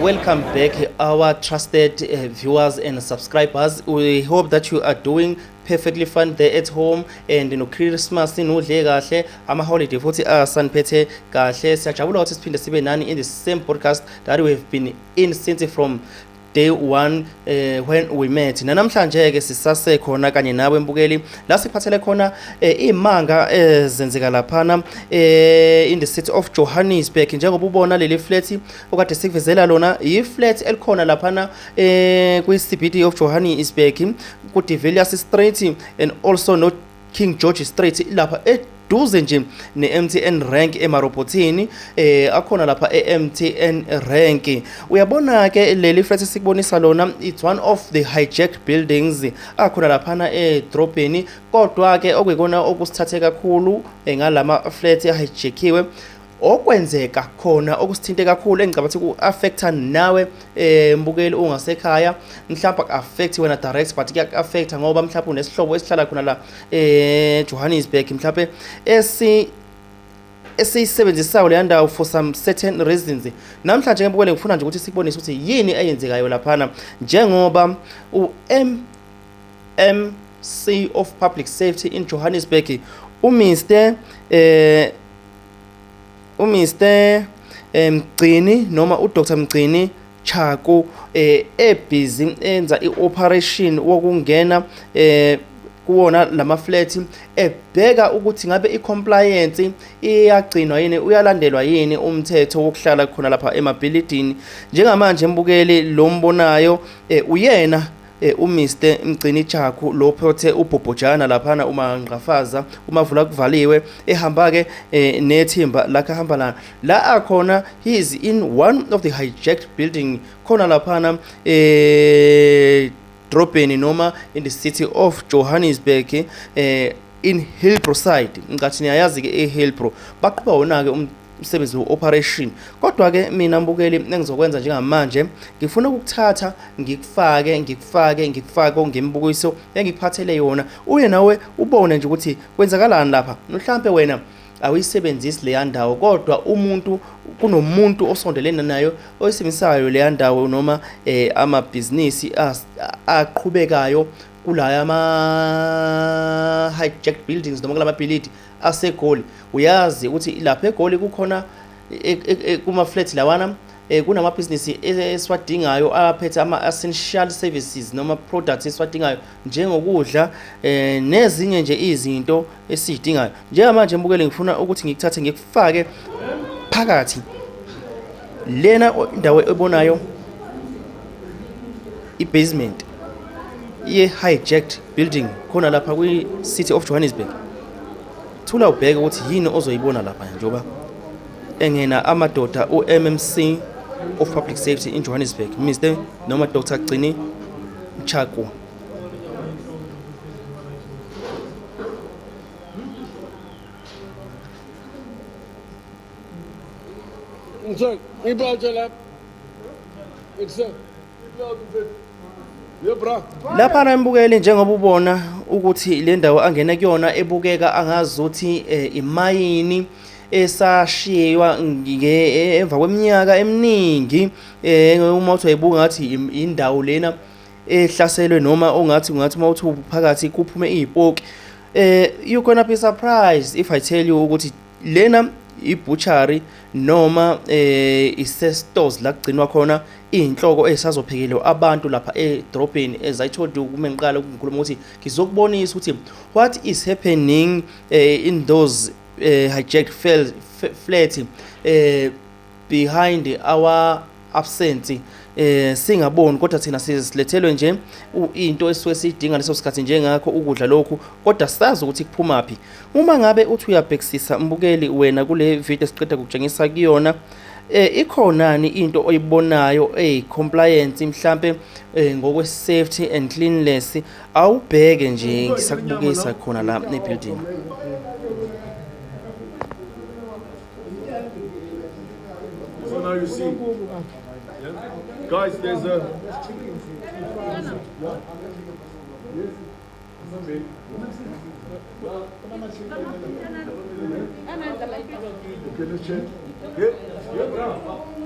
Welcome back, our trusted viewers and subscribers. We hope that you are doing perfectly fine there at home and no Christmas nudle kahle, ama holiday futhi asaniphethe kahle. Siyajabula ukuthi siphinde sibe nani in the same podcast that we have been in since from day one when we met. Namhlanje ke sisasekhona kanye nawe mbukeli la siphathele khona imanga ezenzeka laphana in the city of Johannesburg. Njengoba ubona leli flat okade sikuvezela lona, i-flat elikhona laphana kwi CBD of Johannesburg, ku De Villiers Street and also no King George Street, lapha eduze nje ne-MTN rank emarobhothini, akhona lapha e-MTN rank. Uyabona ke leli flat esikubonisa lona, it's one of the hijacked buildings akhona laphana edrobheni. Kodwa ke okuyikona okusithathe kakhulu ngalama flat ahijackiwe, okwenzeka khona okusithinte kakhulu, engicabanga ukuthi ku-affecta nawe mbukeli ungasekhaya, mhlawumbe aku-affect wena direct but kuyaku-affecta ngoba mhlawumbe unesihlobo esihlala khona la Johannesburg, mhlawumbe esiyisebenzisayo leya ndawo for some certain reasons. Namhlanje ke mbukeli ngifuna nje ukuthi sikubonise ukuthi yini eyenzekayo laphana, njengoba u-MMC of Public Safety in Johannesburg, uMr uMr Mgcini noma uDr Mgcini Chaku ebhizi enza ioperation wokungena kuwona lama flat, ebheka ukuthi ngabe icompliance iyagcinwa yini, uyalandelwa yini umthetho wokuhlala khona lapha emabhilidini. Njengamanje mbukeli, lo mbonayo uyena uMr Mgcini Chaku lo phethe ubhobhojana laphana, uma ngqafaza uma vula kuvaliwe, ehamba ke nethimba lakhe ahamba la la akhona. He is in one of the hijacked building khona laphana drobheni noma in the city of Johannesburg, in Hillbrow side. Ngathi niyayazi ke eHillbrow. Baqhuba wona ke umsebenzi we-operation. Kodwa ke mina mbukeli, engizokwenza njengamanje, ngifuna ukukuthatha ngikufake ngikufake ngikufake ngembukiso engikuphathele yona, uye nawe ubone nje ukuthi kwenzakalani lapha. Mhlambe wena awuyisebenzisi leya ndawo, kodwa umuntu kunomuntu osondelene nayo oyisebenzisayo leya ndawo, noma amabhizinisi aqhubekayo kulaya ama hijacked buildings noma kulamabhilidi aseGoli. Uyazi ukuthi lapha eGoli kukhona kuma flat lawana kunamabhizinisi esiwadingayo aphethe ama-essential services noma products esiwadingayo njengokudla nezinye nje izinto esizidingayo. Njengamanje mbukeli, ngifuna ukuthi ngikuthathe ngikufake phakathi lena indawo ebonayo, i-basement ye-hijacked building khona lapha kwi-city of Johannesburg. Thula ubheke ukuthi yini ozoyibona lapha njengoba engena amadoda, u-MMC of Public Safety in Johannesburg, Mr noma Dr Gcini Mchaku. Ngithe ngibawutshela lapha. Ngithe Ye bra. Lapha mbukeli, njengoba ubona ukuthi le ndawo angena kuyona ebukeka angazuthi imayini esashiywa emva kweminyaka eminingi, uma uthi uyayibuka ngathi indawo lena ehlaselwe, noma ongathi ungathi uma uthi phakathi kuphume izipoki. You gonna be surprised if I tell you ukuthi lena ibutchery noma ise-stores la kugcinwa khona iy'nhloko ey'sazophekelwa abantu lapha edrobheni. As I told you uma ngiqala ukukhuluma ukuthi ngizokubonisa ukuthi what is happening in those hijacked flat behind our absence, singaboni, kodwa thina silethelwe nje into esuke siyidinga leso sikhathi, njengakho ukudla lokhu, kodwa sazi ukuthi kuphumaphi. Uma ngabe uthi uyabhekisisa mbukeli wena kule video esiqeda kukutshengisa kuyona, ikhonani into oyibonayo compliance mhlambe ngokwe safety and cleanliness? Awubheke nje ngisakubukisa khona la ebuilding. So now you see. Yeah. Guys, there's a. Okay, let's check. Yeah, yeah, bra.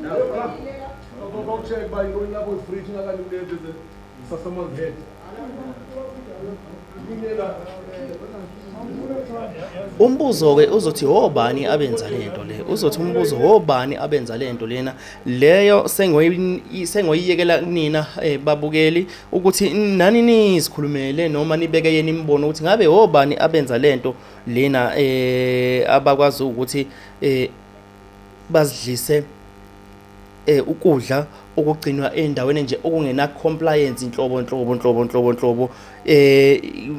Yeah, bra. Go check by going up with fridge and someone's head. Umbuzo-ke uzothi obani abenza lento le, uzothi umbuzo obani abenza lento lena leyo sengoyiyekela kunina babukeli ukuthi nani nizikhulumele noma nibeke yeni imibono ukuthi ngabe obani abenza lento lena abakwazi ukuthi bazidlise ukudla okugcinwa endaweni nje okungena compliance inhlobo nhlobo nhlobo nhlobo nhlobo.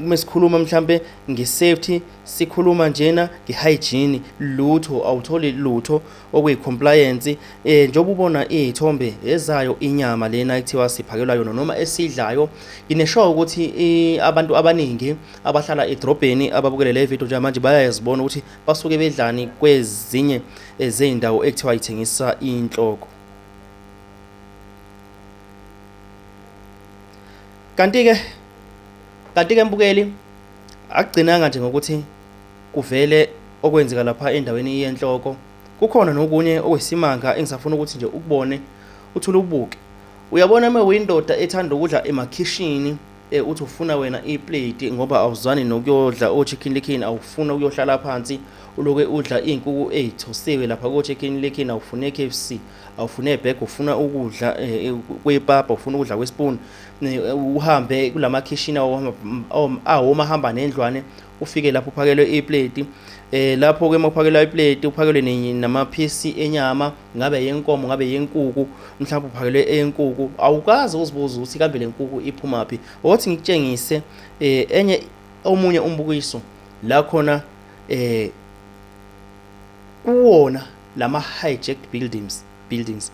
Mesikhuluma mhlambe nge-safety, sikhuluma njena nge-hygiene, lutho awutholi lutho okuyi-compliance. Njengoba ubona iy'thombe ezayo inyama lena ekuthiwa siphakelwa yona noma esidlayo, nginesure ukuthi abantu abaningi abahlala edrobheni ababukele le video njengamanje bayazibona ukuthi basuke bedlani kwezinye zey'ndawo ekuthiwa ithengisa inhloko. Kanti-ke mbukeli, akugcinanga nje ngokuthi kuvele okwenzeka lapha endaweni yenhloko, kukhona nokunye okuyisimanga engisafuna ukuthi nje ukubone, uthule ubuke. Uyabona uma uyindoda ethanda ukudla emakhishini, uthi ufuna wena iplate ngoba awuzwani nokuyodla o-Chicken Licken, awufuna ukuyohlala phansi uloke udla iy'nkukhu ey'thosiwe lapha ko-Chicken Licken, awufune e-KFC, awufune ebhege, ufuna ukudla kwepapa, ufuna ukudla kwespoon, uhambe kulamakhishini awomahamba nendlwane, ufike lapho uphakelwe iplate. Lapho ke uma uphakelwa iplate uphakelwe namaphisi enyama, ngabe yenkomo ngabe yenkuku, mhlawumbe uphakelwe eyenkuku, awukaze uzibuze ukuthi kambe le nkukhu iphumaphi. Othi ngikutshengise enye omunye umbukiso la khona kuwona lama hijacked buildings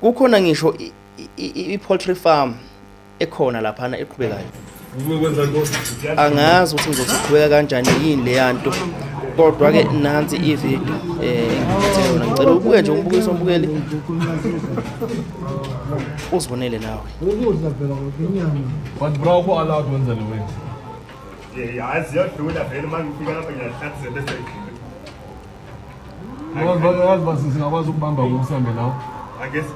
kukhona ngisho i-poultry farm ekhona laphana eqhubekayo. Angazi ukuthi ngizothi iqhubeka kanjani yini leya nto, kodwa-ke nansi ividiyo engiphethe yona. Ngicela ubuke nje umbukiso ombukeli, uzibonele nawe. But bro, who allowed wenza le way? Yeah, ziyadlula vele uma ngifika lapha ngiyahlanzela bese ngidlula. Yazi ba singakwazi ukubamba ngokusambe nawe. I guess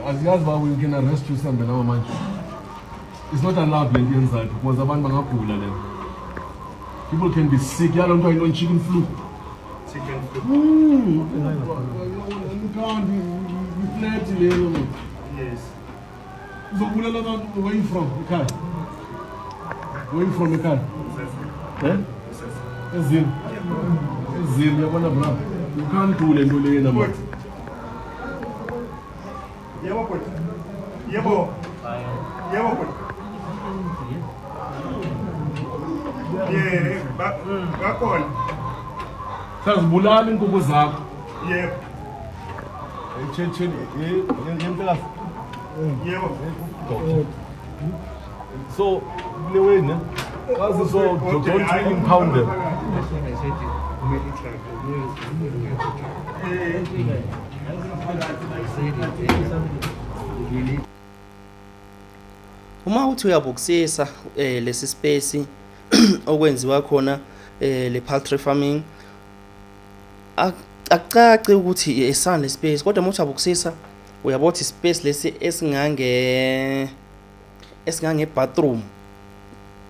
Aziyazi ba we can arrest you sambe nawe manje. It's not allowed le nto yenzayo because abantu bangagula le. People can be sick. Yalo nto ayinoni chicken flu. Chicken flu. You can't be flat leyo. Yes. Uzobulala abantu. Where you from? Ekhaya. Where you from ekhaya? Eh? Ezini. Ezini yabona bra. You can't do le nto lena man. Yebo bhuti. Yebo. Yebo bhuti. Yeah, bakhona. Sazibulala inkukhu zakho. Yebo. Che yempela. Yebo. So kule way ne? Kazi so don't impound them. Uma uthi uyabukisisa lesi space okwenziwa khona le poultry farming, akucaci ukuthi esani le space, kodwa uma uthi uyabukisisa uyabona ukuthi space lesi esingange bathroom,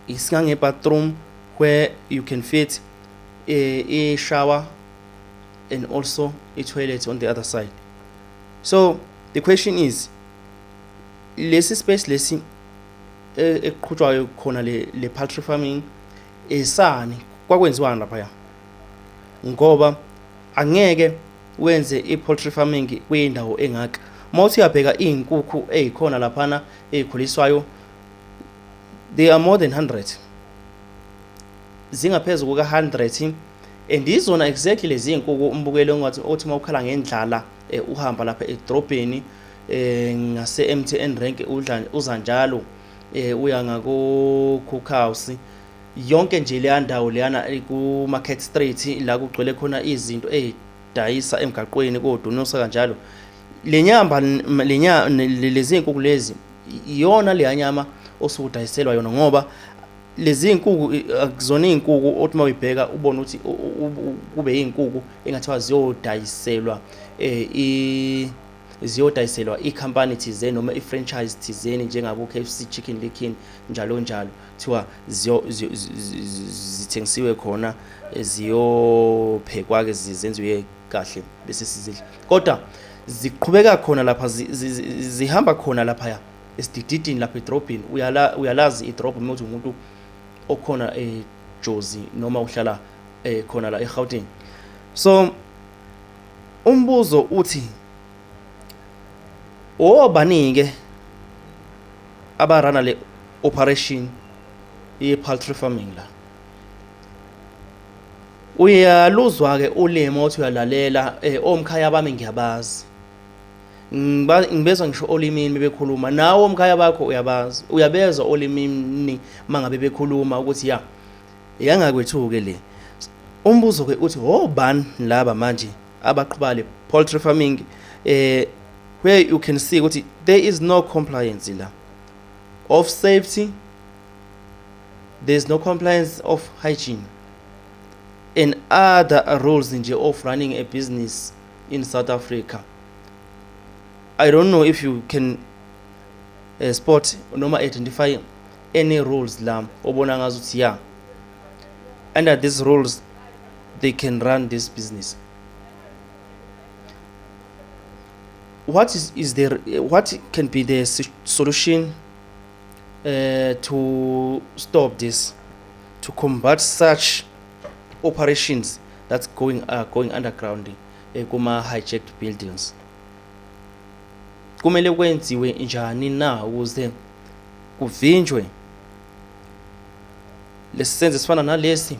isingange bathroom where you can fit a shower and also a toilet on the other side. So the question is, lesi space lesi eqhutshwayo khona le poultry farming esani, kwakwenziwani lapha? Ngoba angeke wenze i-poultry farming kwindawo engaka. Uma uthi uyabheka iy'nkukhu ey'khona laphana ey'khuliswayo, they are more than 100, zingaphezu kuka-100, and izona exactly lezi iy'nkukhu umbukeli ongathi othi uma ukhala ngendlala uhamba lapha edrobheni ngase MTN rank udla uza njalo uya ngako Cookhouse, yonke nje leya ndawo leyana ku Market Street la kugcwele khona izinto ey'dayisa emgaqweni kodunusa kanjalo, le nyamba lezi iy'nkukhu lezi iyona leya nyama osuke udayiselwa yona, ngoba lezi iy'nkukhu akuzona iy'nkukhu othi uma uyibheka ubone ukuthi kube iy'nkukhu engathiwa ziyodayiselwa ziyodayiselwa ikhampani thizeni noma i-franchise thizeni njengabo KFC, Chicken Licken, njalo njalo. Kuthiwa zithengisiwe khona, ziyophekwa-ke, zenziwe kahle bese sizidla, kodwa ziqhubeka khona lapha, zihamba khona laphaya esidididini lapha edrobheni. Uyalazi idrobha uma uthi umuntu okhona eJozi noma uhlala khona la eGauteng. So umbuzo uthi, obani-ke abarana le operation ye-poultry farming la? Uyaluzwa-ke ulimi othi uyalalela, omkhaya bami ngiyabazi. Ngibezwa ngisho olimini bebekhuluma nawe, omkhaya bakho uyabazi, uyabezwa olimini mangabe bekhuluma ukuthi ya yangakwethu-ke le. Umbuzo-ke uthi, obani laba manje abaqhuba le poultry farming, where you can see ukuthi there is no compliance la of safety, there is no compliance of hygiene and other rules nje of running a business in South Africa? I don't know if you can spot noma identify any rules la obona ngazo ukuthi yeah, under these rules they can run this business. What is is there what can be the solution to stop this, to combat such operations that's going underground kuma hijacked buildings? Kumele kwenziwe njani na ukuze kuvinjwe lesisenzo esifana nalesi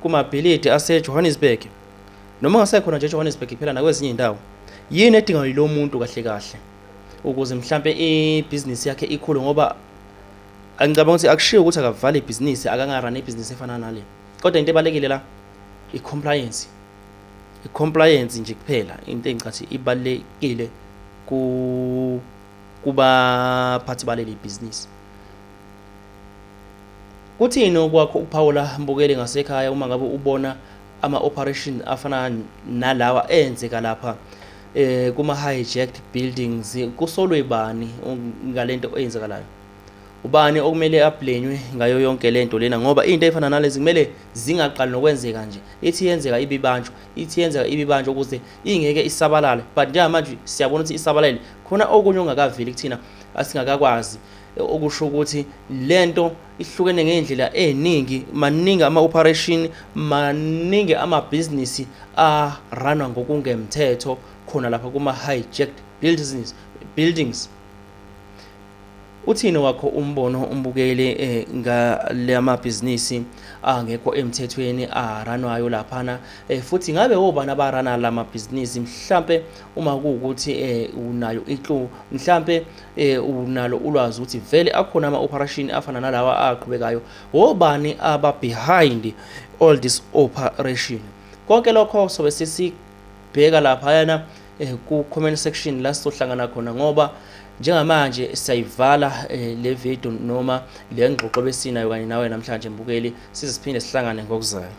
kumabhilidi ase-Johannesburg, noma ngasekhona nje eJohannesburg kuphela, nakwezinye iy'ndawo? Yini edingwa yilo muntu kahle kahle ukuze mhlampe ibhizinisi yakhe ikhule? Ngoba angicabanga ukuthi akushiwo ukuthi akavale ibhizinisi, akangarani ibhizinisi efana nale, kodwa into ebalulekile la i-compliance, i-compliance nje kuphela into engicathi ibalulekile ku kubaphathi baleli bhizinisi. Kuthini okwakho ukuphawula, mbukeli ngasekhaya, uma ngabe ubona ama-operation afana nalawa enzeka lapha kuma hijacked buildings? Kusolwe bani ngalento eyenzakalayo? Ubani okumele ablenywe ngayo yonke lento lena? Ngoba into efana nalezi kumele zingaqali nokwenzeka nje, ithi yenzeka ibibanjwa, ithi yenzeka ibibanjwa, ukuze ingeke isabalale. But njengamanje siyabona ukuthi isabalele khona, okunye okungakaveli kuthina asingakakwazi, okusho ukuthi lento ihlukene ngey'ndlela ey'ningi. Maningi ama-operation, maningi amabhizinisi aranwa ngokungemthetho khona lapha kuma-hijacked buildings. Uthini wakho umbono, umbukeli, ngale amabhizinisi angekho emthethweni aranwayo laphana, futhi ngabe obani abarana lamabhizinisi? Mhlampe uma kuwukuthi unayo i-clue, mhlampe unalo ulwazi ukuthi vele akhona ama-operation afana nalawa aqhubekayo, obani aba behind all this operation? Konke lokho sobe sesibheka laphayana ku comment section la sizohlangana khona, ngoba njengamanje siyayivala le video noma le ngxoxo besinayo kanye nawe namhlanje, mbukeli. Size siphinde sihlangane ngokuzayo.